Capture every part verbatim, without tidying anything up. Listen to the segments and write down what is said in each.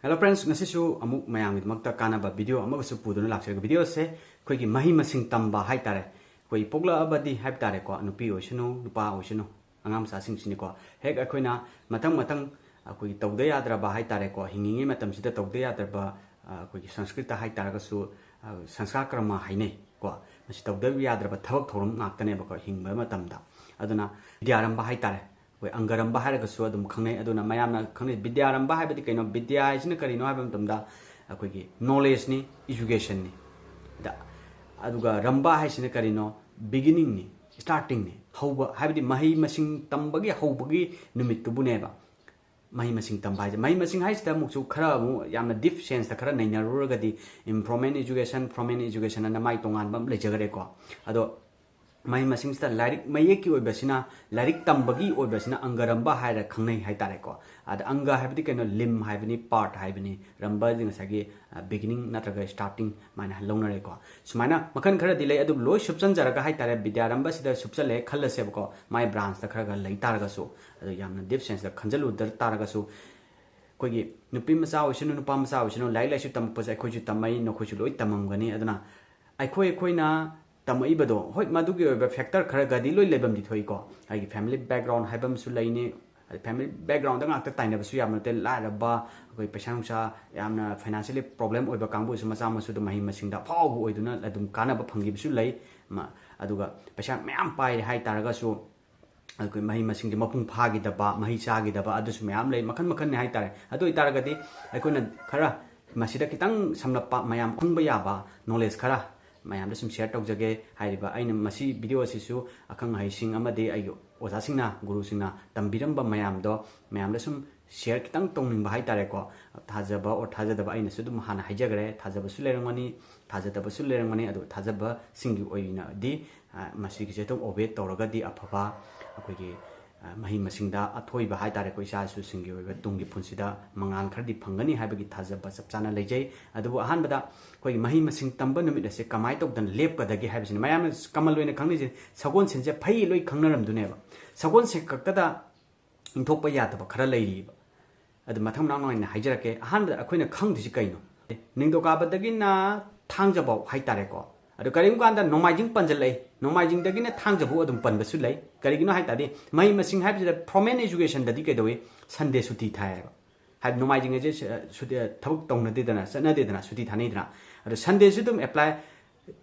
Hello friends, ꯉꯁꯤꯁꯨ ꯑꯃꯨꯛ ꯃꯌꯥꯝꯒꯤꯗꯃꯛꯇ ꯀꯥꯟꯅꯕ video ꯑꯃꯒꯁꯨ ꯄꯨꯗꯨꯅ ꯂꯥꯛꯆꯔꯒ, video ꯑꯁꯦ ꯑꯩꯈꯣꯏꯒꯤ ꯃꯍꯩ ꯃꯁꯤꯡ ꯇꯝꯕ ꯍꯥꯏꯇꯥꯔꯦ, ꯑꯩꯈꯣꯏ ꯄꯣꯛꯂꯛꯑꯕꯗꯤ ꯍꯥꯏꯕ ꯇꯥꯔꯦꯀꯣ, ꯅꯨꯄꯤ ꯑꯣꯏꯁꯅꯨ, ꯅꯨꯄꯥ ꯑꯣꯏꯁꯅꯨ, ꯑꯉꯥꯡ ꯃꯆꯥꯁꯤꯡꯁꯤꯅꯤꯀꯣ, ꯍꯦꯛ ꯑꯩꯈꯣꯏꯅ ꯃꯊꯪ ꯃꯊꯪ ꯑꯩꯈꯣꯏꯒꯤ ꯇꯧꯗ ꯌꯥꯗ꯭ꯔꯕ ꯍꯥꯏꯇꯥꯔꯦꯀꯣ, ꯍꯤꯡꯉꯤꯉꯩ ꯃꯇꯝꯁꯤꯗ ꯇꯧꯗ ꯌꯥꯗ꯭ꯔꯕ, ꯑ, ꯑꯩꯈꯣꯏꯒꯤ ꯁꯪꯁꯀ꯭ꯔꯤꯠꯇ ꯍꯥꯏꯇꯥꯔꯒꯁꯨ, ꯑ, ꯁꯪꯁꯀꯥꯔ ꯀ꯭ꯔꯃ ꯍꯥꯏꯅꯩꯀꯣ꯫ ꯃꯁꯤ ꯇꯧꯗꯕ ꯌꯥꯗ꯭ꯔꯕ ꯊꯕꯛ ꯊꯧꯔꯝ ꯉꯥꯛꯇꯅꯦꯕꯀꯣ ꯍꯤꯡꯕ ꯃꯇꯝꯗ꯫ ꯑꯗꯨꯅ ꯕꯤꯗ꯭ꯌꯥꯔꯝꯚ ꯍꯥꯏꯇꯥꯔꯦ, ꯑꯩꯈꯣꯏ ꯑꯪꯒꯔꯝꯚ ꯍꯥꯏꯔꯒꯁꯨ ꯑꯗꯨꯝ ꯈꯪꯅꯩ꯫ ꯑꯗꯨꯅ ꯃꯌꯥꯝꯅ ꯈꯪꯅꯩ ꯕꯤꯗ꯭ꯌꯥꯔꯝꯚ ꯍꯥꯏꯕꯗꯤ ꯀꯩꯅꯣ? ꯕꯤꯗ꯭ꯌꯥ ꯍꯥꯏꯁꯤꯅ ꯀꯔꯤꯅꯣ ꯍꯥꯏꯕ ꯃꯇꯝꯗ ꯑꯩꯈꯣꯏꯒꯤ knowledgeꯅꯤ, educationꯅꯤ꯫ ꯑꯗ, ꯑꯗꯨꯒ ꯔꯝꯚ ꯍꯥꯏꯁꯤꯅ ꯀꯔꯤꯅꯣ? Beginningꯅꯤ, startingꯅꯤ, ꯍꯧꯕ, ꯍꯥꯏꯕꯗꯤ ꯃꯍꯩ ꯃꯁꯤꯡ ꯇꯝꯕꯒꯤ ꯍꯧꯕꯒꯤ ꯅꯨꯃꯤꯠꯇꯨꯕꯨꯅꯦꯕ ꯃꯍꯩ ꯃꯁꯤꯡ ꯇꯝꯕ ꯍꯥꯏꯁꯦ꯫ ꯃꯍꯩ ꯃꯁꯤꯡ ꯍꯥꯏꯁꯤꯗ ꯑꯃꯨꯛꯁꯨ ꯈꯔ ꯑꯃꯨꯛ ꯌꯥꯝꯅ deep senseꯇ ꯈꯔ ꯅꯩꯅꯔꯨꯔꯒꯗꯤ, ꯏꯝ, from an education, from an education ꯑꯅ ꯃꯥꯏ ꯇꯣꯉꯥꯟꯕ ꯑꯃ ꯂꯩꯖꯈ꯭ꯔꯦꯀꯣ꯫ ꯑꯗꯣ ꯃꯍꯩ ꯃꯁꯤꯡꯁꯤꯗ ꯂꯥꯏꯔꯤꯛ ꯃꯌꯦꯛꯀꯤ ꯑꯣꯏꯕꯁꯤꯅ, ꯂꯥꯏꯔꯤꯛ ꯇꯝꯕꯒꯤ ꯑꯣꯏꯕꯁꯤꯅ ꯑꯪꯒꯔꯝꯕ ꯍꯥꯏꯔ ꯈꯪꯅꯩ ꯍꯥꯏꯇꯥꯔꯦꯀꯣ꯫ ꯑꯗ ꯑꯪꯒ ꯍꯥꯏꯕꯗꯤ ꯀꯩꯅꯣ? Limb ꯍꯥꯏꯕꯅꯤ, part ꯍꯥꯏꯕꯅꯤ꯫ ꯔꯝꯕꯗꯤ ꯉꯁꯥꯏꯒꯤ, ꯑ, beginning ꯅꯠꯇ꯭ꯔꯒ starting ꯃꯥꯏꯅ ꯂꯧꯅꯔꯦꯀꯣ꯫ ꯁꯨꯃꯥꯏꯅ ꯃꯈꯜ ꯈꯔꯗꯤ ꯂꯩ, ꯑꯗꯨꯕꯨ ꯂꯣꯏ ꯁꯨꯞꯆꯟꯖꯔꯒ ꯍꯥꯏꯇꯥꯔꯦ, ꯕꯤꯗ꯭ꯌꯥꯔꯝꯕꯁꯤꯗ ꯁꯨꯞꯆꯜꯂꯦ ꯈꯜꯂꯁꯦꯕꯀꯣ, ꯃꯥꯏ branchꯇ ꯈꯔ ꯈꯔ ꯂꯩ ꯇꯥꯔꯒꯁꯨ, ꯑꯗꯣ ꯌꯥꯝꯅ deep senseꯇ ꯈꯟꯖꯜꯂꯨꯗ ꯇꯥꯔꯒꯁꯨ, ꯑꯩꯈꯣꯏꯒꯤ ꯅꯨꯄꯤ ꯃꯆꯥ ꯑꯣꯏꯁꯅꯨ, ꯅꯨꯄꯥ ꯃꯆꯥ ꯑꯣꯏꯁꯅꯨ, ꯂꯥꯏꯔꯤꯛ ꯂꯥꯏꯁꯨ ꯇꯝꯃꯛꯄꯁꯦ ꯑꯩꯈꯣꯏꯁꯨ ꯇꯝꯃꯛꯏ, ꯅꯈꯣꯏꯁꯨ ꯂꯣꯏ ꯇꯝꯃꯝꯒꯅꯤ꯫ ꯑꯗꯨꯅ ꯑꯩꯈꯣꯏ, ꯑꯩꯈꯣꯏꯅ ꯇꯝꯃꯛꯏꯕꯗꯣ, ꯍꯣꯏ, ꯃꯗꯨꯒꯤ ꯑꯣꯏꯕ factor ꯈꯔꯒꯗꯤ ꯂꯣꯏ ꯂꯩꯐꯝꯗꯤ ꯊꯣꯛꯏꯀꯣ꯫ ꯑꯩꯒꯤ family background ꯍꯥꯏꯕ ꯑꯃꯁꯨ ꯂꯩꯅꯤ, ꯑꯗꯩ family backgroundꯗ ꯉꯥꯛꯇ ꯇꯥꯏꯅꯕꯁꯨ ꯌꯥꯕ ꯅꯠꯇꯦ꯫ ꯂꯥꯏꯔꯕ, ꯑꯩꯈꯣꯏ ꯄꯩꯁꯥ ꯅꯨꯡꯁꯥ ꯌꯥꯝꯅ financially problem ꯑꯣꯏꯕ ꯀꯥꯡꯕꯨꯁꯨ ꯃꯆꯥ ꯃꯁꯨꯗ ꯃꯍꯩ ꯃꯁꯤꯡꯗ ꯑꯐꯥꯎꯕ ꯑꯣꯏꯗꯨꯅ ꯑꯗꯨꯝ ꯀꯥꯟꯅꯕ ꯐꯪꯈꯤꯕꯁꯨ ꯂꯩ꯫ ꯃ-, ꯑꯗꯨꯒ ꯄꯩꯁꯥ ꯃꯌꯥꯝ ꯄꯥꯏꯔꯦ ꯍꯥꯏ ꯇꯥꯔꯒꯁꯨ, ꯑꯩꯈꯣꯏ ꯃꯍꯩ ꯃꯁꯤꯡꯁꯦ ꯃꯄꯨꯡ ꯐꯥꯈꯤꯗꯕ, ꯃꯍꯩ ꯆꯥꯈꯤꯗꯕ, ꯑꯗꯨꯁꯨ ꯃꯌꯥꯝ ꯂꯩ, ꯃꯈꯜ ꯃꯈꯜꯅꯤ ꯍꯥꯏꯇꯥꯔꯦ꯫ ꯑꯗꯨ ꯑꯣꯏꯇꯥꯔꯒꯗꯤ ꯑꯩꯈꯣꯏꯅ ꯈꯔ ꯃꯁꯤꯗ ꯈꯤꯇꯪ ꯁꯝꯂꯞꯄ, ꯃꯌꯥꯝ ꯈꯪꯕ ꯌꯥꯕ knowledge ꯈꯔ ꯃꯌꯥꯝꯗ ꯁꯨꯝ share ꯇꯧꯖꯒꯦ꯫ ꯍꯥꯏꯔꯤꯕ ꯑꯩꯅ ꯃꯁꯤ video ꯑꯁꯤꯁꯨ ꯑꯈꯪ ꯑꯍꯩꯁꯤꯡ ꯑꯃꯗꯤ ꯑꯩꯒꯤ ꯑꯣꯖꯥꯁꯤꯡꯅ, ꯒꯨꯔꯨꯁꯤꯡꯅ ꯇꯝꯕꯤꯔꯝꯕ ꯃꯌꯥꯝꯗꯣ ꯃꯌꯥꯝꯗ ꯁꯨꯝ share ꯈꯤꯇꯪ ꯇꯧꯅꯤꯡꯕ ꯍꯥꯏꯇꯥꯔꯦꯀꯣ꯫ ꯊꯥꯖꯕ or ꯊꯥꯖꯗꯕ ꯑꯩꯅꯁꯨ ꯑꯗꯨꯝ ꯍꯥꯟꯅ ꯍꯥꯏꯖꯈ꯭ꯔꯦ, ꯊꯥꯖꯕꯁꯨ ꯂꯩꯔꯝꯒꯅꯤ, ꯊꯥꯖꯗꯕꯁꯨ ꯂꯩꯔꯝꯒꯅꯤ꯫ ꯑꯗꯨ ꯊꯥꯖꯕꯁꯤꯡꯒꯤ ꯑꯣꯏꯅꯗꯤ, ꯑ, ꯃꯁꯤꯒꯤꯁꯦ ꯑꯗꯨꯝ obey ꯇꯧꯔꯒꯗꯤ ꯑꯐꯕ ꯑꯩꯈꯣꯏꯒꯤ, ꯑ, ꯃꯍꯩ ꯃꯁꯤꯡꯗ ꯑꯊꯣꯏꯕ ꯍꯥꯏꯇꯥꯔꯦꯀꯣ, ꯏꯆꯥ ꯏꯁꯨꯁꯤꯡꯒꯤ ꯑꯣꯏꯕ ꯇꯨꯡꯒꯤ ꯄꯨꯟꯁꯤꯗ ꯃꯉꯥꯜ ꯈꯔꯗꯤ ꯐꯪꯒꯅꯤ ꯍꯥꯏꯕꯒꯤ ꯊꯥꯖꯕ ꯆꯞ ꯆꯥꯅ ꯂꯩꯖꯩ꯫ ꯑꯗꯨꯕꯨ ꯑꯍꯥꯟꯕꯗ ꯑꯩꯈꯣꯏꯒꯤ ꯃꯍꯩ ꯃꯁꯤꯡ ꯇꯝꯕ ꯅꯨꯃꯤꯠ ꯑꯁꯦ ꯀꯃꯥꯏꯅ ꯇꯧꯗꯅ ꯂꯦꯞꯀꯗꯒꯦ ꯍꯥꯏꯕꯁꯤꯅ, ꯃꯌꯥꯝꯅ common ꯑꯣꯏꯅ ꯈꯪꯅꯩꯁꯦ ꯁꯒꯣꯜꯁꯦꯟꯁꯦ ꯐꯩ ꯂꯣꯏ ꯈꯪꯅꯔꯝꯗꯨꯅꯦꯕ꯫ ꯁꯒꯣꯜꯁꯦꯟ ꯈꯛꯇꯗ ꯏꯟꯊꯣꯛꯄ ꯌꯥꯗꯕ ꯈꯔ ꯂꯩꯔꯤꯕ꯫ ꯑꯗꯨ ꯃꯊꯪ ꯃꯅꯥꯎ ꯅꯥꯏꯅ ꯍꯥꯏꯖꯔꯛꯀꯦ꯫ ꯑꯍꯥꯟꯕꯗ ꯑꯩꯈꯣꯏꯅ ꯈꯪꯗꯣꯏꯁꯤ ꯀꯩꯅꯣ? ꯅꯤꯡꯊꯧꯀꯥꯕꯗꯒꯤꯅ ꯊꯥꯡꯖꯐꯥꯎ ꯍꯥꯏꯇꯥꯔꯦꯀꯣ꯫ ꯑꯗꯣ ꯀꯔꯤꯒꯨꯝꯕ ꯀꯥꯟꯗ ꯅꯣꯡꯃꯥꯏꯖꯤꯡ ꯄꯟꯁꯤꯜꯂꯛꯏ, ꯅꯣꯡꯃꯥꯏꯖꯤꯡꯗꯒꯤꯅ ꯊꯥꯡꯖꯐꯥꯎ ꯑꯗꯨꯝ ꯄꯟꯕꯁꯨ ꯂꯩ꯫ ꯀꯔꯤꯒꯤꯅꯣ ꯍꯥꯏ ꯇꯥꯔꯗꯤ, ꯃꯍꯩ ꯃꯁꯤꯡ ꯍꯥꯏꯕꯁꯤꯗ formal educationꯗꯗꯤ ꯀꯩꯗꯧꯏ? Sunday ꯁꯨꯇꯤ ꯊꯥꯏꯌꯦꯕ꯫ ꯍꯥꯏꯗꯤ ꯅꯣꯡꯃꯥꯏꯖꯤꯡ ꯑꯁꯦ ꯁ-, ꯁꯨꯇꯤ, ꯊꯕꯛ ꯇꯧꯅꯗꯦꯗꯅ, ꯆꯠꯅꯗꯦꯗꯅ, ꯁꯨꯇꯤ ꯊꯥꯅꯩꯗꯅ꯫ ꯑꯗꯣ Sundayꯁꯨ ꯑꯗꯨꯝ apply,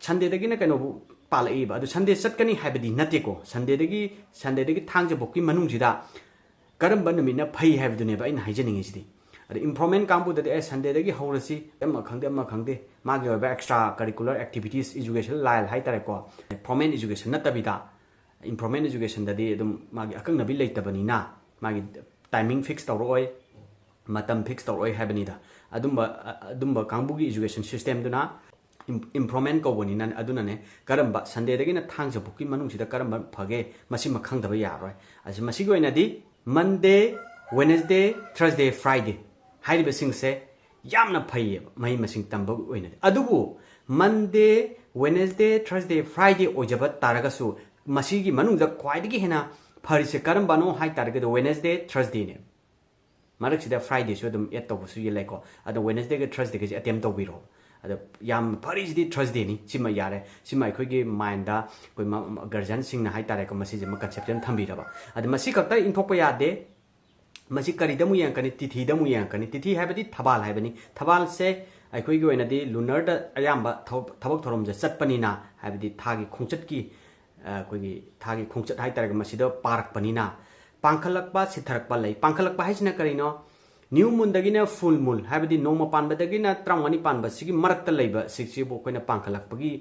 Sundayꯗꯒꯤꯅ ꯀꯩꯅꯣꯕꯨ ꯄꯥꯜꯂꯛꯏꯕ꯫ ꯑꯗꯣ Sunday ꯆꯠꯀꯅꯤ ꯍꯥꯏꯕꯗꯤ ꯅꯠꯇꯦꯀꯣ꯫ Sundayꯗꯒꯤ, Sundayꯗꯒꯤ ꯊꯥꯡꯖꯕꯨꯛꯀꯤ ꯃꯅꯨꯡꯁꯤꯗ ꯀꯔꯝꯕ ꯅꯨꯃꯤꯠꯅ ꯐꯩ ꯍꯥꯏꯕꯗꯨꯅꯦꯕ ꯑꯩꯅ ꯍꯥꯏꯖꯅꯤꯡꯉꯤꯁꯤꯗꯤ꯫ ꯑꯗꯣ informal ꯀꯥꯡꯕꯨꯗꯗꯤ, "ꯑꯦ, Sundayꯗꯒꯤ ꯍꯧꯔꯁꯤ", ꯑꯃ ꯈꯪꯗꯦ, ꯑꯃ ꯈꯪꯗꯦ, ꯃꯥꯒꯤ ꯑꯣꯏꯕ extra curricular activities, education line ꯍꯥꯏꯇꯥꯔꯦꯀꯣ, formal education ꯅꯠꯇꯕꯤꯗ, informal educationꯗꯗꯤ ꯑꯗꯨꯝ ꯃꯥꯒꯤ ꯑꯀꯛꯅꯕꯤ ꯂꯩꯇꯕꯅꯤꯅ, ꯃꯥꯒꯤ timing fix ꯇꯧꯔꯛꯑꯣꯏ, ꯃꯇꯝ fix ꯇꯧꯔꯛꯑꯣꯏ ꯍꯥꯏꯕꯅꯤꯗ꯫ ꯑꯗꯨꯝꯕ, ꯑ-, ꯑꯗꯨꯝꯕ ꯀꯥꯡꯕꯨꯒꯤ education systemꯗꯨꯅ im-, informal ꯀꯧꯕꯅꯤꯅ, ꯑꯗꯨꯅꯅꯦ, ꯀꯔꯝꯕ Sundayꯗꯒꯤꯅ ꯊꯥꯡꯖꯕꯨꯛꯀꯤ ꯃꯅꯨꯡꯁꯤꯗ ꯀꯔꯝꯕ ꯐꯒꯦ, ꯃꯁꯤꯃ ꯈꯪꯗꯕ ꯌꯥꯔꯣꯏ꯫ ꯑꯁꯤ, ꯃꯁꯤꯒꯤ ꯑꯣꯏꯅꯗꯤ Monday, Wednesday, Thursday, Friday ꯍꯥꯏꯔꯤꯕꯁꯤꯡꯁꯦ ꯌꯥꯝꯅ ꯐꯩꯌꯦꯕ ꯃꯍꯩ ꯃꯁꯤꯡ ꯇꯝꯕ ꯑꯣꯏꯅꯗꯤ꯫ ꯑꯗꯨꯕꯨ Monday, Wednesday, Thursday, Friday ꯑꯣꯏꯖꯕ ꯇꯥꯔꯒꯁꯨ, ꯃꯁꯤꯒꯤ ꯃꯅꯨꯡꯗ ꯈ꯭ꯋꯥꯏꯗꯒꯤ ꯍꯦꯟꯅ ꯐꯔꯤꯁꯦ ꯀꯔꯝꯕꯅꯣ ꯍꯥꯏ ꯇꯥꯔꯒꯗꯤ Wednesday, Thursdayꯅꯦ꯫ ꯃꯔꯛꯁꯤꯗ Fridayꯁꯨ ꯑꯗꯨꯝ add ꯇꯧꯕꯁꯨ ꯂꯩꯀꯣ꯫ ꯑꯗꯣ Wednesdayꯒ Thursdayꯒꯁꯦ attempt ꯇꯧꯕꯤꯔꯣ꯫ ꯑꯗꯣ ꯌꯥꯝ ꯐꯔꯤꯁꯤꯗꯤ Thursdayꯅꯤ꯫ ꯁꯤꯃ ꯌꯥꯔꯦ꯫ ꯁꯤꯃ ꯑꯩꯈꯣꯏꯒꯤ mindꯗ ꯑꯩꯈꯣꯏ ꯃ-, ꯃ-, guardianꯁꯤꯡꯅ ꯍꯥꯏꯇꯥꯔꯦꯀꯣ, ꯃꯁꯤꯁꯤꯃ conception ꯊꯝꯕꯤꯔꯕ꯫ ꯑꯗꯣ ꯃꯁꯤ ꯈꯛꯇ ꯏꯟꯊꯣꯛꯄ ꯌꯥꯗꯦ꯫ ꯃꯁꯤ ꯀꯔꯤꯗ ꯑꯃꯨꯛ ꯌꯦꯡꯉꯛꯀꯅꯤ? ꯇꯤꯊꯤꯗ ꯑꯃꯨꯛ ꯌꯦꯡꯉꯛꯀꯅꯤ꯫ ꯇꯤꯊꯤ ꯍꯥꯏꯕꯗꯤ ꯊꯕꯥꯜ ꯍꯥꯏꯕꯅꯤ꯫ ꯊꯕꯥꯜꯁꯦ ꯑꯩꯈꯣꯏꯒꯤ ꯑꯣꯏꯅꯗꯤ lunarꯗ ꯑꯌꯥꯝꯕ ꯊꯕꯛ, ꯊꯕꯛ ꯊꯧꯔꯝꯁꯦ ꯆꯠꯄꯅꯤꯅ, ꯍꯥꯏꯕꯗꯤ ꯊꯥꯒꯤ ꯈꯣꯡꯆꯠꯀꯤ, ꯑ, ꯑꯩꯈꯣꯏꯒꯤ ꯊꯥꯒꯤ ꯈꯣꯡꯆꯠ ꯍꯥꯏꯇꯥꯔꯒ ꯃꯁꯤꯗ ꯄꯥꯔꯛꯄꯅꯤꯅ, ꯄꯥꯡꯈꯠꯂꯛꯄ, ꯁꯤꯊꯔꯛꯄ ꯂꯩ꯫ ꯄꯥꯡꯈꯠꯂꯛꯄ ꯍꯥꯏꯁꯤꯅ ꯀꯔꯤꯅꯣ? New moonꯗꯒꯤꯅ full moon, ꯍꯥꯏꯕꯗꯤ ꯅꯣꯡꯃ ꯄꯥꯟꯕꯗꯒꯤꯅ ꯇꯔꯥꯃꯉꯥꯅꯤ ꯄꯥꯟꯕ, ꯁꯤꯒꯤ ꯃꯔꯛꯇ ꯂꯩꯕ ꯁꯤꯛꯁꯤꯕꯨ ꯑꯩꯈꯣꯏꯅ ꯄꯥꯡꯈꯠꯂꯛꯄꯒꯤ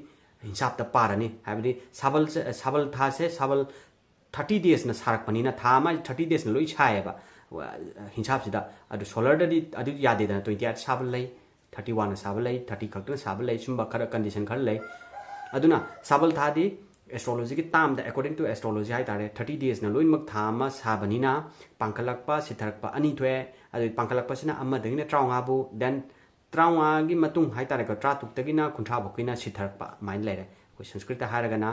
ꯍꯤꯟꯁꯥꯞꯇ ꯄꯥꯔꯅꯤ꯫ ꯍꯥꯏꯕꯗꯤ ꯁꯥꯕꯜꯁꯦ, ꯁꯥꯕꯜ ꯊꯥꯁꯦ, ꯁꯥꯕꯜ thirty daysꯅ ꯁꯥꯔꯛꯄꯅꯤꯅ, ꯊꯥ ꯑꯃ thirty daysꯅ ꯂꯣꯏ ꯁꯥꯏꯌꯦꯕ, ꯋ-, ꯍꯤꯟꯁꯥꯞꯁꯤꯗ꯫ ꯑꯗꯨ solarꯗꯗꯤ ꯑꯗꯨ ꯌꯥꯗꯦꯗꯅ, twenty eight ꯁꯥꯕ ꯂꯩ, thirty oneꯅ ꯁꯥꯕ ꯂꯩ, thirty ꯈꯛꯇꯅ ꯁꯥꯕ ꯂꯩ, ꯁꯨꯝꯕ ꯈꯔ condition ꯈꯔ ꯂꯩ꯫ ꯑꯗꯨꯅ ꯁꯥꯕꯜ ꯊꯥꯗꯤ astrologyꯒꯤ termꯗ, according to astrology ꯍꯥꯏꯇꯥꯔꯦ, thirty daysꯅ ꯂꯣꯏꯅꯃꯛ ꯊꯥ ꯑꯃ ꯁꯥꯕꯅꯤꯅ, ꯄꯥꯡꯈꯠꯂꯛꯄ, ꯁꯤꯊꯔꯛꯄ ꯑꯅꯤ ꯊꯣꯛꯑꯦ꯫ ꯑꯗꯨ ꯄꯥꯡꯈꯠꯂꯛꯄꯁꯤꯅ ꯑꯃꯗꯒꯤꯅ ꯇꯔꯥꯃꯉꯥꯕꯨ, then ꯇꯔꯥꯃꯉꯥꯒꯤ ꯃꯇꯨꯡ ꯍꯥꯏꯇꯥꯔꯦꯀꯣ, ꯇꯔꯥꯇꯔꯨꯛꯇꯒꯤꯅ ꯀꯨꯟꯊ꯭ꯔꯥ ꯐꯥꯎꯀꯤꯅ ꯁꯤꯊꯔꯛꯄ, ꯑꯗꯨꯃꯥꯏꯅ ꯂꯩꯔꯦ꯫ ꯑꯩꯈꯣꯏ ꯁꯪꯁꯀ꯭ꯔꯤꯠꯇ ꯍꯥꯏꯔꯒꯅ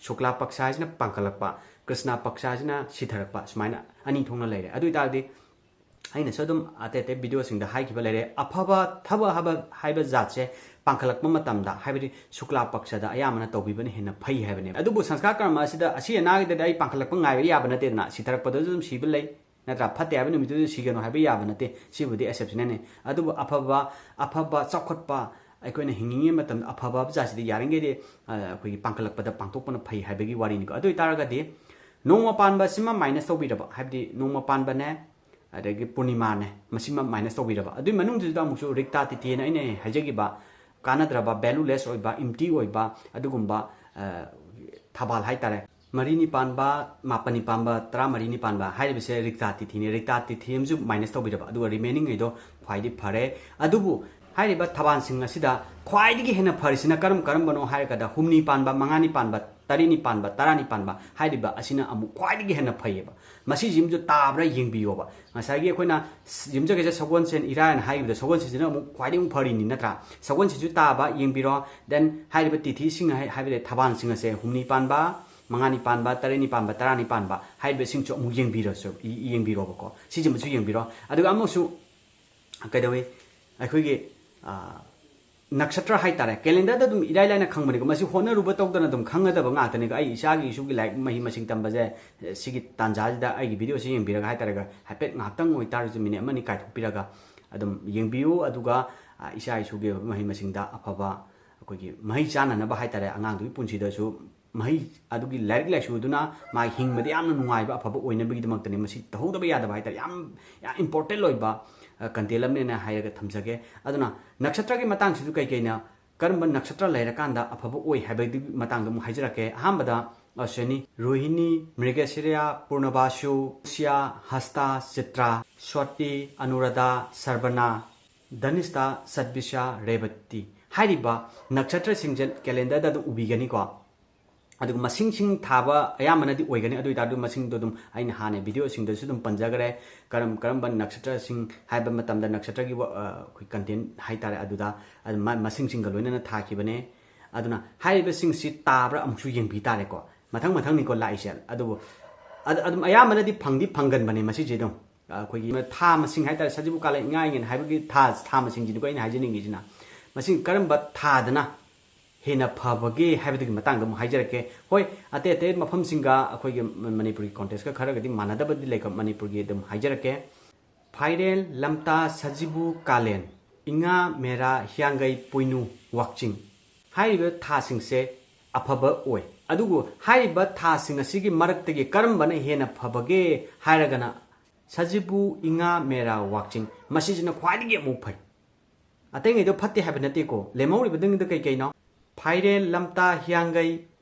ꯁꯨꯛꯂꯥ ꯄꯛꯁꯥ ꯍꯥꯏꯁꯤꯅ ꯄꯥꯡꯈꯠꯂꯛꯄ, ꯀ꯭ꯔꯤꯁꯅ ꯄꯛꯁꯥ ꯍꯥꯏꯁꯤꯅ ꯁꯤꯊꯔꯛꯄ, ꯁꯨꯃꯥꯏꯅ ꯑꯅꯤ ꯊꯣꯛꯅ ꯂꯩꯔꯦ꯫ ꯑꯗꯨ ꯑꯣꯏꯇꯥꯔꯗꯤ ꯑꯩꯅꯁꯨ ꯑꯗꯨꯝ ꯑꯇꯩ ꯑꯇꯩ ꯚꯤꯗꯤꯑꯣꯁꯤꯡꯗ ꯍꯥꯏꯈꯤꯕ ꯂꯩꯔꯦ, ꯑꯐꯕ ꯊꯕꯛ ꯍꯥꯏꯕ, ꯍꯥꯏꯕ ꯖꯥꯠꯁꯦ ꯄꯥꯡꯈꯠꯂꯛꯄ ꯃꯇꯝꯗ, ꯍꯥꯏꯕꯗꯤ ꯁꯨꯛꯂꯥ ꯄꯛꯁꯗ ꯑꯌꯥꯝꯕꯅ ꯇꯧꯕꯤꯕꯅ ꯍꯦꯟꯅ ꯐꯩ ꯍꯥꯏꯕꯅꯦꯕ꯫ ꯑꯗꯨꯕꯨ ꯁꯪꯁꯀꯥꯔ ꯀꯔꯃ ꯑꯁꯤꯗ ꯑꯁꯤ ꯑꯅꯥꯒꯤꯗꯗꯤ ꯑꯩ ꯄꯥꯡꯈꯠꯂꯛꯄ ꯉꯥꯏꯕ ꯌꯥꯕ ꯅꯠꯇꯦꯗꯅ, ꯁꯤꯊꯔꯛꯄꯗꯁꯨ ꯑꯗꯨꯝ ꯁꯤꯕ ꯂꯩ, ꯅꯠꯇ꯭ꯔꯥ? ꯐꯠꯇꯦ ꯍꯥꯏꯕ ꯅꯨꯃꯤꯠꯇꯨꯗ ꯁꯤꯒꯅꯨ ꯍꯥꯏꯕ ꯌꯥꯕ ꯅꯠꯇꯦ꯫ ꯁꯤꯕꯨꯗꯤ exceptionꯅꯦ꯫ ꯑꯗꯨꯕꯨ ꯑꯐꯕ, ꯑꯐꯕ ꯆꯥꯎꯈꯠꯄ, ꯑꯩꯈꯣꯏꯅ ꯍꯤꯡꯅꯤꯡꯉꯤꯉꯩ ꯃꯇꯝꯗ ꯑꯐꯕ ꯖꯥꯠꯁꯤꯗꯤ ꯌꯥꯔꯤꯈꯩꯗꯤ, ꯑ, ꯑꯩꯈꯣꯏꯒꯤ ꯄꯥꯡꯈꯠꯂꯛꯄꯗ ꯄꯥꯡꯊꯣꯛꯄꯅ ꯐꯩ ꯍꯥꯏꯕꯒꯤ ꯋꯥꯔꯤꯅꯤꯀꯣ꯫ ꯑꯗꯨ ꯑꯣꯏꯇꯥꯔꯒꯗꯤ ꯅꯣꯡꯃ ꯄꯥꯟꯕ ꯑꯁꯤꯃ minus ꯇꯧꯕꯤꯔꯕ, ꯍꯥꯏꯕꯗꯤ ꯅꯣꯡꯃ ꯄꯥꯟꯕꯅꯦ, ꯑꯗꯒꯤ ꯄꯨꯔꯅꯤꯃꯥꯅꯦ, ꯃꯁꯤꯃ minus ꯇꯧꯕꯤꯔꯕ꯫ ꯑꯗꯨꯒꯤ ꯃꯅꯨꯡꯁꯤꯗ ꯑꯃꯨꯛꯁꯨ ꯔꯤꯛꯇꯥ ꯇꯤꯊꯤꯅ ꯑꯩꯅ ꯍꯥꯏꯖꯈꯤꯕ ꯀꯥꯟꯅꯗ꯭ꯔꯕ, valueless ꯑꯣꯏꯕ, empty ꯑꯣꯏꯕ ꯑꯗꯨꯒꯨꯝꯕ, ꯑ, ꯊꯕꯥꯜ ꯍꯥꯏꯇꯥꯔꯦ꯫ ꯃꯔꯤꯅꯤ ꯄꯥꯟꯕ, ꯃꯥꯄꯟꯅꯤ ꯄꯥꯟꯕ, ꯇꯔꯥꯃꯔꯤꯅꯤ ꯄꯥꯟꯕ ꯍꯥꯏꯔꯤꯕꯁꯦ ꯔꯤꯛꯇꯥ ꯇꯤꯊꯤꯅꯤ꯫ ꯔꯤꯛꯇꯥ ꯇꯤꯊꯤ ꯑꯃꯁꯨ minus ꯇꯧꯕꯤꯔꯕ, ꯑꯗꯨꯒ remaining ꯉꯩꯗꯣ ꯈ꯭ꯋꯥꯏꯗꯒꯤ ꯐꯔꯦ꯫ ꯑꯗꯨꯕꯨ ꯍꯥꯏꯔꯤꯕ ꯊꯕꯥꯜꯁꯤꯡ ꯑꯁꯤꯗ ꯈ꯭ꯋꯥꯏꯗꯒꯤ ꯍꯦꯟꯅ ꯐꯔꯤꯁꯤꯅ ꯀꯔꯝ ꯀꯔꯝꯕꯅꯣ ꯍꯥꯏꯔꯒꯗ, ꯍꯨꯝꯅꯤ ꯄꯥꯟꯕ, ꯃꯉꯥꯅꯤ ꯄꯥꯟꯕ, ꯇꯔꯦꯠꯅꯤ ꯄꯥꯟꯕ, ꯇꯔꯥꯅꯤ ꯄꯥꯟꯕ ꯍꯥꯏꯔꯤꯕ ꯑꯁꯤꯅ ꯑꯃꯨꯛ ꯈ꯭ꯋꯥꯏꯗꯒꯤ ꯍꯦꯟꯅ ꯐꯩꯌꯦꯕ꯫ ꯃꯁꯤꯁꯤꯃꯁꯨ ꯇꯥꯕ꯭ꯔꯥ ꯌꯦꯡꯕꯤꯌꯣꯕ꯫ ꯉꯁꯥꯏꯒꯤ ꯑꯩꯈꯣꯏꯅ ꯌꯨꯝꯖꯀꯩꯁ ꯁꯒꯣꯜꯁꯦꯟ ꯏꯔꯥꯏ ꯍꯥꯏꯅ ꯍꯥꯏꯈꯤꯕꯗ, ꯁꯒꯣꯜꯁꯦꯟꯁꯤꯅ ꯑꯃꯨꯛ ꯈ꯭ꯋꯥꯏꯗꯒꯤ ꯑꯃꯨꯛ ꯐꯔꯤꯅꯤ, ꯅꯠꯇ꯭ꯔꯥ? ꯁꯒꯣꯜꯁꯦꯟꯁꯨ ꯇꯥꯕ ꯌꯦꯡꯕꯤꯔꯣ꯫ Then ꯍꯥꯏꯔꯤꯕ ꯇꯤꯊꯤꯁꯤꯡ ꯍꯥꯏ-, ꯍꯥꯏꯕꯗꯤ ꯊꯕꯥꯜꯁꯤꯡ ꯑꯁꯦ ꯍꯨꯝꯅꯤ ꯄꯥꯟꯕ, ꯃꯉꯥꯅꯤ ꯄꯥꯟꯕ, ꯇꯔꯦꯠꯅꯤ ꯄꯥꯟꯕ, ꯇꯔꯥꯅꯤ ꯄꯥꯟꯕ ꯍꯥꯏꯔꯤꯕꯁꯤꯡꯁꯨ ꯑꯃꯨꯛ ꯌꯦꯡꯕꯤꯔꯁꯨ, ꯌꯦꯡꯕꯤꯔꯣꯕꯀꯣ꯫ ꯁꯤꯁꯤꯃꯁꯨ ꯌꯦꯡꯕꯤꯔꯣ꯫ ꯑꯗꯨꯒ ꯑꯃꯨꯛꯁꯨ ꯀꯩꯗꯧꯏ, ꯑꯩꯈꯣꯏꯒꯤ, ꯑ, ꯅꯛꯁꯇ꯭ꯔ ꯍꯥꯏꯇꯥꯔꯦ, calendarꯗ ꯑꯗꯨꯝ ꯏꯔꯥꯏ ꯂꯥꯏꯅ ꯈꯪꯕꯅꯤꯀꯣ꯫ ꯃꯁꯤ ꯍꯣꯠꯅꯔꯨꯕ ꯇꯧꯗꯅ ꯑꯗꯨꯝ ꯈꯪꯒꯗꯕ ꯉꯥꯛꯇꯅꯤꯀꯣ꯫ ꯑꯩ ꯏꯆꯥꯒꯤ ꯏꯁꯨꯒꯤ ꯂꯥꯏꯔꯤꯛ ꯃꯍꯩ ꯃꯁꯤꯡ ꯇꯝꯕꯁꯦ, ꯑ, ꯁꯤꯒꯤ ꯇꯥꯟꯖꯥꯁꯤꯗ ꯑꯩꯒꯤ ꯚꯤꯗꯤꯑꯣꯁꯤ ꯌꯦꯡꯕꯤꯔꯒ ꯍꯥꯏꯇꯥꯔꯦꯀꯣ, ꯍꯥꯏꯐꯦꯠ ꯉꯥꯏꯍꯥꯛꯇꯪ ꯑꯣꯏꯇꯥꯔꯁꯨ ꯃꯤꯅꯤꯠ ꯑꯃꯅꯤ ꯀꯥꯏꯊꯣꯛꯄꯤꯔꯒ ꯑꯗꯨꯝ ꯌꯦꯡꯕꯤꯌꯨ꯫ ꯑꯗꯨꯒ, ꯑ, ꯏꯆꯥ ꯏꯁꯨꯒꯤ ꯃꯍꯩ ꯃꯁꯤꯡꯗ ꯑꯐꯕ ꯑꯩꯈꯣꯏꯒꯤ ꯃꯍꯩ ꯆꯥꯅꯅꯕ ꯍꯥꯏꯇꯥꯔꯦ, ꯑꯉꯥꯡꯗꯨꯒꯤ ꯄꯨꯟꯁꯤꯗꯁꯨ ꯃꯍꯩ ꯑꯗꯨꯒꯤ ꯂꯥꯏꯔꯤꯛ ꯂꯥꯏꯁꯨ ꯑꯗꯨꯅ ꯃꯥꯒꯤ ꯍꯤꯡꯕꯗ ꯌꯥꯝꯅ ꯅꯨꯡꯉꯥꯏꯕ, ꯑꯐꯕ ꯑꯣꯏꯅꯕꯒꯤꯗꯃꯛꯇꯅꯤ꯫ ꯃꯁꯤ ꯇꯧꯍꯧꯗꯕ ꯌꯥꯗꯕ ꯍꯥꯏꯇꯥꯔꯦ, ꯌꯥꯝ, ꯌꯥꯝ important ꯑꯣꯏꯕ, ꯑ, content ꯑꯃꯅꯦꯅ ꯍꯥꯏꯔꯒ ꯊꯝꯖꯒꯦ꯫ ꯑꯗꯨꯅ ꯅꯛꯁꯇ꯭ꯔꯒꯤ ꯃꯇꯥꯡꯁꯤꯁꯨ ꯀꯩꯀꯩꯅ, ꯀꯔꯝꯕ ꯅꯛꯁꯇ꯭ꯔ ꯂꯩꯔꯀꯥꯟꯗ ꯑꯐꯕ ꯑꯣꯏ ꯍꯥꯏꯕꯒꯤ ꯃꯇꯥꯡꯗ ꯑꯃꯨꯛ ꯍꯥꯏꯖꯔꯛꯀꯦ꯫ ꯑꯍꯥꯟꯕꯗ ꯑꯁꯤꯅꯤ: ꯔꯣꯍꯤꯅꯤ, ꯃ꯭ꯔꯤꯒꯁꯤꯔꯥ, ꯄꯨꯔꯅꯕꯥꯁꯨ, ꯁ꯭ꯌꯥ, ꯍꯁꯇꯥ, ꯆꯤꯇ꯭ꯔꯥ, ꯁ꯭ꯋꯥꯇꯤ, ꯑꯅꯨꯔꯥꯙꯥ, ꯁꯔꯕꯅꯥ, ꯙꯅꯤꯁꯇꯥ, ꯁꯠꯕꯤꯁꯥ, ꯔꯦꯕꯇꯤ ꯍꯥꯏꯔꯤꯕ ꯅꯛꯁꯇ꯭ꯔꯁꯤꯡꯁꯦ calendarꯗ ꯑꯗꯨꯝ ꯎꯕꯤꯒꯅꯤꯀꯣ꯫ ꯑꯗꯨꯒ ꯃꯁꯤꯡꯁꯤꯡ ꯊꯥꯕ ꯑꯌꯥꯝꯕꯅꯗꯤ ꯑꯣꯏꯒꯅꯤ, ꯑꯗꯨ ꯑꯣꯏꯇꯥꯔꯁꯨ ꯃꯁꯤꯡꯗꯣ ꯑꯗꯨꯝ ꯑꯩꯅ ꯍꯥꯟꯅ ꯚꯤꯗꯤꯑꯣꯁꯤꯡꯗꯁꯨ ꯑꯗꯨꯝ ꯄꯟꯖꯈ꯭ꯔꯦ꯫ ꯀꯔꯝ ꯀꯔꯝꯕ ꯅꯛꯁꯇ꯭ꯔꯁꯤꯡ ꯍꯥꯏꯕ ꯃꯇꯝꯗ ꯅꯛꯁꯇ꯭ꯔꯒꯤ ꯋꯥ-, ꯑ, ꯑꯩꯈꯣꯏ content ꯍꯥꯏꯇꯥꯔꯦ, ꯑꯗꯨꯗ ꯑꯗꯨꯝ ꯃ-, ꯃꯁꯤꯡꯁꯤꯡꯒ ꯂꯣꯏꯅꯅ ꯊꯥꯈꯤꯕꯅꯦ꯫ ꯑꯗꯨꯅ ꯍꯥꯏꯔꯤꯕꯁꯤꯡꯁꯤ ꯇꯥꯕ꯭ꯔꯥ ꯑꯃꯨꯛꯁꯨ ꯌꯦꯡꯕꯤ ꯇꯥꯔꯦꯀꯣ꯫ ꯃꯊꯪ ꯃꯊꯪꯅꯤꯀꯣ ꯂꯥꯛꯏꯁꯦ꯫ ꯑꯗꯨꯕꯨ ꯑꯗ-, ꯑꯗꯨꯝ ꯑꯌꯥꯝꯕꯅꯗꯤ ꯐꯪꯗꯤ ꯐꯪꯒꯟꯕꯅꯦ ꯃꯁꯤꯁꯦ ꯑꯗꯨꯝ꯫ ꯑꯩꯈꯣꯏꯒꯤ ꯊꯥ ꯃꯁꯤꯡ ꯍꯥꯏꯇꯥꯔꯦ, ꯁꯖꯤꯕꯨ, ꯀꯥꯂꯦꯟ, ꯏꯉꯥ, ꯏꯉꯦꯟ ꯍꯥꯏꯕꯒꯤ ꯊꯥ, ꯊꯥ ꯃꯁꯤꯡꯁꯤꯅꯤꯀꯣ ꯑꯩꯅ ꯍꯥꯏꯖꯅꯤꯡꯉꯤꯁꯤꯅ꯫ ꯃꯁꯤ ꯀꯔꯝꯕ ꯊꯥꯗꯅ ꯍꯦꯟꯅ ꯐꯕꯒꯦ ꯍꯥꯏꯕꯗꯨꯒꯤ ꯃꯇꯥꯡꯗ ꯑꯃꯨꯛ ꯍꯥꯏꯖꯔꯛꯀꯦ꯫ ꯍꯣꯏ, ꯑꯇꯩ ꯑꯇꯩ ꯃꯐꯝꯁꯤꯡꯒ ꯑꯩꯈꯣꯏꯒꯤ ꯃꯅꯤꯄꯨꯔꯒꯤ ꯀꯣꯟꯇꯦꯛꯁꯀ ꯈꯔꯒꯗꯤ ꯃꯥꯟꯅꯗꯕꯗꯤ ꯂꯩꯀꯣ, ꯃꯅꯤꯄꯨꯔꯒꯤ ꯑꯗꯨꯝ ꯍꯥꯏꯖꯔꯛꯀꯦ꯫ ꯐꯥꯏꯔꯦꯜ, ꯂꯝꯇꯥ, ꯁꯖꯤꯕꯨ, ꯀꯥꯂꯦꯟ, ꯏꯉꯥ, ꯃꯦꯔꯥ, ꯍꯤꯌꯥꯡꯒꯩ, ꯄꯣꯏꯅꯨ, ꯋꯥꯛꯆꯤꯡ ꯍꯥꯏꯔꯤꯕ ꯊꯥꯁꯤꯡꯁꯦ ꯑꯐꯕ ꯑꯣꯏ꯫ ꯑꯗꯨꯕꯨ ꯍꯥꯏꯔꯤꯕ ꯊꯥꯁꯤꯡ ꯑꯁꯤꯒꯤ ꯃꯔꯛꯇꯒꯤ ꯀꯔꯝꯕꯅ ꯍꯦꯟꯅ ꯐꯕꯒꯦ ꯍꯥꯏꯔꯒꯅ ꯁꯖꯤꯕꯨ, ꯏꯉꯥ, ꯃꯦꯔꯥ, ꯋꯥꯛꯆꯤꯡ, ꯃꯁꯤꯁꯤꯅ ꯈ꯭ꯋꯥꯏꯗꯒꯤ ꯑꯃꯨꯛ ꯐꯩ꯫ ꯑꯇꯩꯉꯩꯗꯣ ꯐꯠꯇꯦ ꯍꯥꯏꯕ ꯅꯠꯇꯦꯀꯣ, ꯂꯦꯝꯍꯧꯔꯤꯕꯗꯨꯗ ꯀꯩ ꯀꯩꯅꯣ? ꯐꯥꯏꯔꯦꯜ, ꯂꯝꯇꯥ, ꯍꯤꯌꯥꯡꯒꯩ,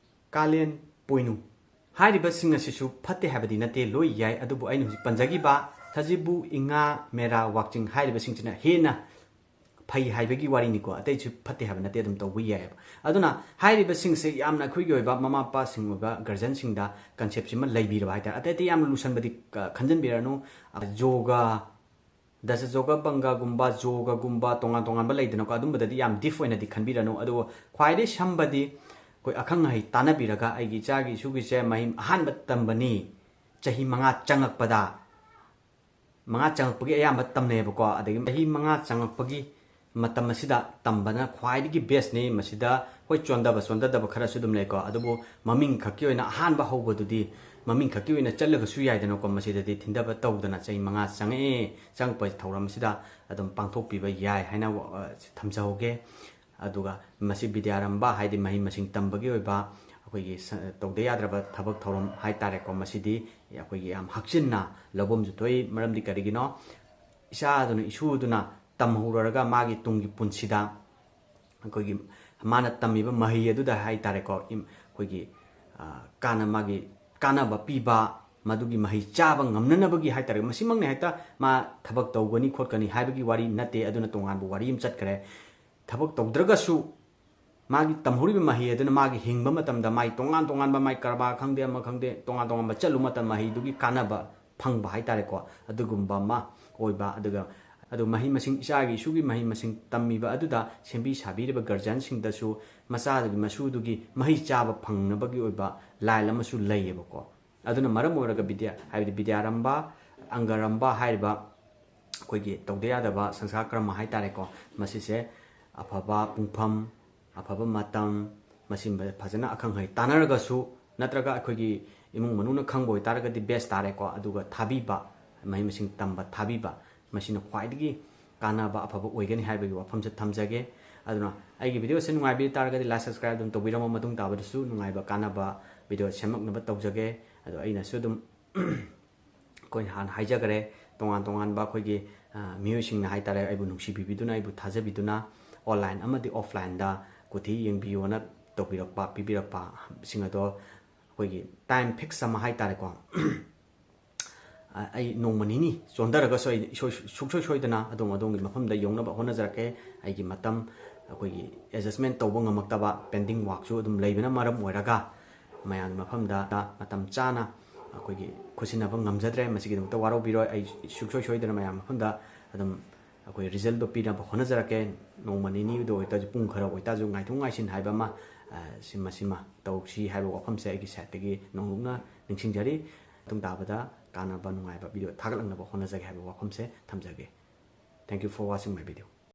ꯀꯥꯂꯦꯟ, ꯄꯣꯏꯅꯨ ꯍꯥꯏꯔꯤꯕꯁꯤꯡ ꯑꯁꯤꯁꯨ ꯐꯠꯇꯦ ꯍꯥꯏꯕꯗꯤ ꯅꯠꯇꯦ, ꯂꯣꯏ ꯌꯥꯏ꯫ ꯑꯗꯨꯕꯨ ꯑꯩꯅ ꯍꯧꯖꯤꯛ ꯄꯟꯖꯈꯤꯕ ꯁꯖꯤꯕꯨ, ꯏꯉꯥ, ꯃꯦꯔꯥ, ꯋꯥꯛꯆꯤꯡ ꯍꯥꯏꯔꯤꯕꯁꯤꯡꯁꯤꯅ ꯍꯦꯟꯅ ꯐꯩ ꯍꯥꯏꯕꯒꯤ ꯋꯥꯔꯤꯅꯤꯀꯣ, ꯑꯇꯩꯁꯨ ꯐꯠꯇꯦ ꯍꯥꯏꯕ ꯅꯠꯇꯦ, ꯑꯗꯨꯝ ꯇꯧꯕ ꯌꯥꯏꯑꯕ꯫ ꯑꯗꯨꯅ ꯍꯥꯏꯔꯤꯕꯁꯤꯡꯁꯦ ꯌꯥꯝꯅ ꯑꯩꯈꯣꯏꯒꯤ ꯑꯣꯏꯕ ꯃꯃꯥ ꯃꯄꯥꯁꯤꯡ ꯑꯣꯏꯕ ꯒꯥꯔꯖꯤꯌꯟꯁꯤꯡꯗ ꯀꯟꯁꯦꯞꯁꯤꯃ ꯂꯩꯕꯤꯔꯕ ꯍꯥꯏꯇꯥꯔꯦ꯫ ꯑꯇꯩ ꯑꯇꯩ ꯌꯥꯝꯅ ꯂꯨꯁꯟꯕꯗꯤ, ꯑ, ꯈꯟꯖꯟꯕꯤꯔꯅꯨ꯫ ꯌꯣꯒꯥ, ꯗꯁ ꯖꯣꯒ ꯕꯪꯒꯥꯒꯨꯝꯕ, ꯖꯣꯒꯒꯨꯝꯕ, ꯇꯣꯉꯥꯟ ꯇꯣꯉꯥꯟꯕ ꯂꯩꯗꯅꯀꯣ, ꯑꯗꯨꯝꯕꯗꯗꯤ ꯌꯥꯝ ꯗꯤꯞ ꯑꯣꯏꯅꯗꯤ ꯈꯟꯕꯤꯔꯅꯨ꯫ ꯑꯗꯨꯕꯨ ꯈ꯭ꯋꯥꯏꯗꯒꯤ ꯁꯝꯕꯗꯤ ꯑꯩꯈꯣꯏ ꯑꯈꯪ ꯑꯍꯩ ꯇꯥꯟꯅꯕꯤꯔꯒ, ꯑꯩꯒꯤ ꯏꯆꯥꯒꯤ ꯏꯁꯨꯒꯤꯁꯦ ꯃꯍꯩ ꯑꯍꯥꯟꯕ ꯇꯝꯕꯅꯤ, ꯆꯍꯤ ꯃꯉꯥ ꯆꯪꯉꯛꯄꯗ, ꯃꯉꯥ ꯆꯪꯉꯛꯄꯒꯤ ꯑꯌꯥꯝꯕ ꯇꯝꯅꯩꯌꯦꯕꯀꯣ꯫ ꯑꯗꯒꯤ ꯆꯍꯤ ꯃꯉꯥ ꯆꯪꯉꯛꯄꯒꯤ ꯃꯇꯝ ꯑꯁꯤꯗ ꯇꯝꯕꯅ ꯈ꯭ꯋꯥꯏꯗꯒꯤ ꯕꯦꯁꯅꯤ꯫ ꯃꯁꯤꯗ ꯍꯣꯏ, ꯆꯣꯟꯊꯕ ꯆꯣꯟꯊꯗꯕ ꯈꯔꯁꯨ ꯑꯗꯨꯝ ꯂꯩꯀꯣ, ꯑꯗꯨꯕꯨ ꯃꯃꯤꯡ ꯈꯛꯀꯤ ꯑꯣꯏꯅ ꯑꯍꯥꯟꯕ ꯍꯧꯕꯗꯨꯗꯤ ꯃꯃꯤꯡ ꯈꯛꯀꯤ ꯑꯣꯏꯅ ꯆꯠꯂꯒꯁꯨ ꯌꯥꯏꯗꯅꯀꯣ꯫ ꯃꯁꯤꯗꯗꯤ ꯊꯤꯟꯊꯕ ꯇꯧꯗꯅ ꯆꯍꯤ ꯃꯉꯥ ꯆꯪꯉꯛꯑꯦ, ꯆꯪꯉꯛꯄ ꯊꯧꯔꯝ ꯑꯁꯤꯗ ꯑꯗꯨꯝ ꯄꯥꯡꯊꯣꯛꯄꯤꯕ ꯌꯥꯏ ꯍꯥꯏꯅ, ꯑ, ꯊꯝꯖꯍꯧꯒꯦ꯫ ꯑꯗꯨꯒ ꯃꯁꯤ ꯕꯤꯗ꯭ꯌꯥꯔꯝꯕ ꯍꯥꯏꯗꯤ ꯃꯍꯩ ꯃꯁꯤꯡ ꯇꯝꯕꯒꯤ ꯑꯣꯏꯕ ꯑꯩꯈꯣꯏꯒꯤ ꯁ-, ꯇꯧꯗ ꯌꯥꯗ꯭ꯔꯕ ꯊꯕꯛ ꯊꯧꯔꯝ ꯍꯥꯏꯇꯥꯔꯦꯀꯣ꯫ ꯃꯁꯤꯗꯤ ꯑꯩꯈꯣꯏꯒꯤ ꯌꯥꯝ ꯍꯛꯆꯤꯟꯅ ꯂꯧꯐꯝꯁꯨ ꯊꯣꯛꯏ꯫ ꯃꯔꯝꯗꯤ ꯀꯔꯤꯒꯤꯅꯣ? ꯏꯆꯥꯗꯨꯅ, ꯏꯁꯨꯗꯨꯅ ꯇꯝꯍꯧꯔꯒ ꯃꯥꯒꯤ ꯇꯨꯡꯒꯤ ꯄꯨꯟꯁꯤꯗ ꯑꯩꯈꯣꯏꯒꯤ ꯃꯥꯅ ꯇꯝꯃꯤꯕ ꯃꯍꯩ ꯑꯗꯨꯗ ꯍꯥꯏꯇꯥꯔꯦꯀꯣ, ꯏꯝ-, ꯑꯩꯈꯣꯏꯒꯤ, ꯑ, ꯀꯥꯟꯅ-, ꯃꯥꯒꯤ ꯀꯥꯟꯅꯕ ꯄꯤꯕ, ꯃꯗꯨꯒꯤ ꯃꯍꯩ ꯆꯥꯕ ꯉꯝꯅꯅꯕꯒꯤ ꯍꯥꯏꯇꯥꯔꯦ꯫ ꯃꯁꯤꯃꯛꯅ ꯍꯦꯛꯇ ꯃꯥ ꯊꯕꯛ ꯇꯧꯒꯅꯤ ꯈꯣꯠꯀꯅꯤ ꯍꯥꯏꯕꯒꯤ ꯋꯥꯔꯤ ꯅꯠꯇꯦ, ꯑꯗꯨꯅ ꯇꯣꯉꯥꯟꯕ ꯋꯥꯔꯤ ꯑꯃ ꯆꯠꯈ꯭ꯔꯦ꯫ ꯊꯕꯛ ꯇꯧꯗ꯭ꯔꯒꯁꯨ ꯃꯥꯒꯤ ꯇꯝꯍꯧꯔꯤꯕ ꯃꯍꯩ ꯑꯗꯨꯅ ꯃꯥꯒꯤ ꯍꯤꯡꯕ ꯃꯇꯝꯗ ꯃꯥꯒꯤ ꯇꯣꯉꯥꯟ ꯇꯣꯉꯥꯟꯕ, ꯃꯥꯒꯤ ꯀꯔꯕꯥꯔ ꯈꯪꯗꯦ, ꯑꯃ ꯈꯪꯗꯦ, ꯇꯣꯉꯥꯟ ꯇꯣꯉꯥꯟꯕ ꯆꯠꯂꯨ ꯃꯇꯝ ꯃꯍꯩꯗꯨꯒꯤ ꯀꯥꯟꯅꯕ ꯐꯪꯕ ꯍꯥꯏꯇꯥꯔꯦꯀꯣ, ꯑꯗꯨꯒꯨꯝꯕ ꯑꯃ ꯑꯣꯏꯕ꯫ ꯑꯗꯨꯒ ꯑꯗꯨ ꯃꯍꯩ ꯃꯁꯤꯡ, ꯏꯆꯥꯒꯤ ꯏꯁꯨꯒꯤ ꯃꯍꯩ ꯃꯁꯤꯡ ꯇꯝꯃꯤꯕ ꯑꯗꯨꯗ ꯁꯦꯝꯕꯤ ꯁꯥꯕꯤꯔꯤꯕ ꯒꯥꯔꯖꯤꯌꯟꯁꯤꯡꯗꯁꯨ ꯃꯆꯥꯗꯨꯒꯤ, ꯃꯁꯨꯗꯨꯒꯤ ꯃꯍꯩ ꯆꯥꯕ ꯐꯪꯅꯕꯒꯤ ꯑꯣꯏꯕ ꯂꯥꯏꯟ ꯑꯃꯁꯨ ꯂꯩꯌꯦꯕꯀꯣ꯫ ꯑꯗꯨꯅ ꯃꯔꯝ ꯑꯣꯏꯔꯒ ꯕꯤꯗ꯭ꯌꯥ, ꯍꯥꯏꯕꯗꯤ ꯕꯤꯗ꯭ꯌꯥꯔꯝꯕ, ꯑꯪꯒꯔꯝꯕ ꯍꯥꯏꯔꯤꯕ ꯑꯩꯈꯣꯏꯒꯤ ꯇꯧꯗ ꯌꯥꯗꯕ ꯁꯪꯁꯥꯔ ꯀꯔꯃ ꯍꯥꯏꯇꯥꯔꯦꯀꯣ, ꯃꯁꯤꯁꯦ ꯑꯐꯕ ꯄꯨꯡꯐꯝ, ꯑꯐꯕ ꯃꯇꯝ, ꯃꯁꯤ ꯐꯖꯅ ꯑꯈꯪ ꯑꯍꯩ ꯇꯥꯟꯅꯔꯒꯁꯨ, ꯅꯠꯇ꯭ꯔꯒ ꯑꯩꯈꯣꯏꯒꯤ ꯏꯃꯨꯡ ꯃꯅꯨꯡꯅ ꯈꯪꯕ ꯑꯣꯏꯇꯥꯔꯒꯗꯤ best ꯇꯥꯔꯦꯀꯣ꯫ ꯑꯗꯨꯒ ꯊꯥꯕꯤꯕ, ꯃꯍꯩ ꯃꯁꯤꯡ ꯇꯝꯕ ꯊꯥꯕꯤꯕ, ꯃꯁꯤꯅ ꯈ꯭ꯋꯥꯏꯗꯒꯤ ꯀꯥꯟꯅꯕ ꯑꯐꯕ ꯑꯣꯏꯒꯅꯤ ꯍꯥꯏꯕꯒꯤ ꯋꯥꯐꯝꯁꯦ ꯊꯝꯖꯒꯦ꯫ ꯑꯗꯨꯅ ꯑꯩꯒꯤ videoꯁꯦ ꯅꯨꯡꯉꯥꯏꯕꯤꯕ ꯇꯥꯔꯒꯗꯤ like, subscribe ꯑꯗꯨꯝ ꯇꯧꯕꯤꯔꯝꯃꯣ꯫ ꯃꯇꯨꯡ ꯇꯥꯕꯗꯁꯨ ꯅꯨꯡꯉꯥꯏꯕ ꯀꯥꯟꯅꯕ video ꯁꯦꯝꯃꯛꯅꯕ ꯇꯧꯖꯒꯦ꯫ ꯑꯗꯣ ꯑꯩꯅꯁꯨ ꯑꯗꯨꯝ ꯑꯩꯈꯣꯏꯅ ꯍꯥꯟꯅ ꯍꯥꯏꯖꯈ꯭ꯔꯦ, ꯇꯣꯉꯥꯟ ꯇꯣꯉꯥꯟꯕ ꯑꯩꯈꯣꯏꯒꯤ, ꯑ, ꯃꯤꯑꯣꯏꯁꯤꯡꯅ ꯍꯥꯏꯇꯥꯔꯦ, ꯑꯩꯕꯨ ꯅꯨꯡꯁꯤꯕꯤꯕꯤꯗꯨꯅ, ꯑꯩꯕꯨ ꯊꯥꯖꯕꯤꯗꯨꯅ online ꯑꯃꯗꯤ offlineꯗ ꯀꯨꯊꯤ ꯌꯦꯡꯕꯤꯌꯣꯅ ꯇꯧꯕꯤꯔꯛꯄ, ꯄꯤꯕꯤꯔꯛꯄꯁꯤꯡ ꯑꯗꯣ ꯑꯩꯈꯣꯏꯒꯤ time fix ꯑꯃ ꯍꯥꯏꯇꯥꯔꯦꯀꯣ꯫ ꯑ, ꯑꯩ ꯅꯣꯡꯃ ꯅꯤꯅꯤ ꯆꯣꯟꯊꯔꯒꯁꯨ ꯑꯩ ꯏꯁꯣꯏ-, ꯁꯨꯡꯁꯣꯏ ꯁꯣꯏꯗꯅ ꯑꯗꯣꯝ ꯑꯗꯣꯝꯒꯤ ꯃꯐꯝꯗ ꯌꯧꯅꯕ ꯍꯣꯠꯅꯖꯔꯛꯀꯦ꯫ ꯑꯩꯒꯤ ꯃꯇꯝ ꯑꯩꯈꯣꯏꯒꯤ adjustment ꯇꯧꯕ ꯉꯝꯃꯛꯇꯕ pending workꯁꯨ ꯑꯗꯨꯝ ꯂꯩꯕꯅ ꯃꯔꯝ ꯑꯣꯏꯔꯒ ꯃꯌꯥꯝꯒꯤ ꯃꯐꯝꯗ ꯃꯇꯝ ꯆꯥꯅ ꯑꯩꯈꯣꯏꯒꯤ ꯈꯨꯠꯁꯤꯟꯅꯕ ꯉꯝꯖꯗ꯭ꯔꯦ꯫ ꯃꯁꯤꯒꯤꯗꯃꯛꯇ ꯋꯥꯔꯧꯕꯤꯔꯣꯏ꯫ ꯑꯩ ꯁꯨꯡꯁꯣꯏ ꯁꯣꯏꯗꯅ ꯃꯌꯥꯝ ꯃꯐꯝꯗ ꯑꯗꯨꯝ ꯑꯩꯈꯣꯏ resultꯗꯣ ꯄꯤꯅꯕ ꯍꯣꯠꯅꯖꯔꯛꯀꯦ꯫ ꯅꯣꯡꯃ ꯅꯤꯅꯤꯗ ꯑꯣꯏꯇꯥꯔꯁꯨ, ꯄꯨꯡ ꯈꯔ ꯑꯣꯏꯇꯥꯔꯁꯨ, ꯉꯥꯏꯊꯣꯛ ꯉꯥꯏꯁꯤꯟ ꯍꯥꯏꯕ ꯑꯃ, ꯑ, ꯁꯤꯃ, ꯁꯤꯃ ꯇꯧꯁꯤ ꯍꯥꯏꯕ ꯋꯥꯐꯝꯁꯦ ꯑꯩꯒꯤ sideꯇꯒꯤ ꯅꯧꯅ ꯅꯤꯡꯁꯤꯡꯖꯔꯤ꯫ ꯃꯇꯨꯡ ꯇꯥꯕꯗ ꯀꯥꯟꯅꯕ ꯅꯨꯡꯉꯥꯏꯕ video ꯊꯥꯒꯠꯂꯛꯅꯕ ꯍꯣꯠꯅꯖꯒꯦ ꯍꯥꯏꯕ ꯋꯥꯐꯝꯁꯦ ꯊꯝꯖꯒꯦ꯫ Thank you for watching my video.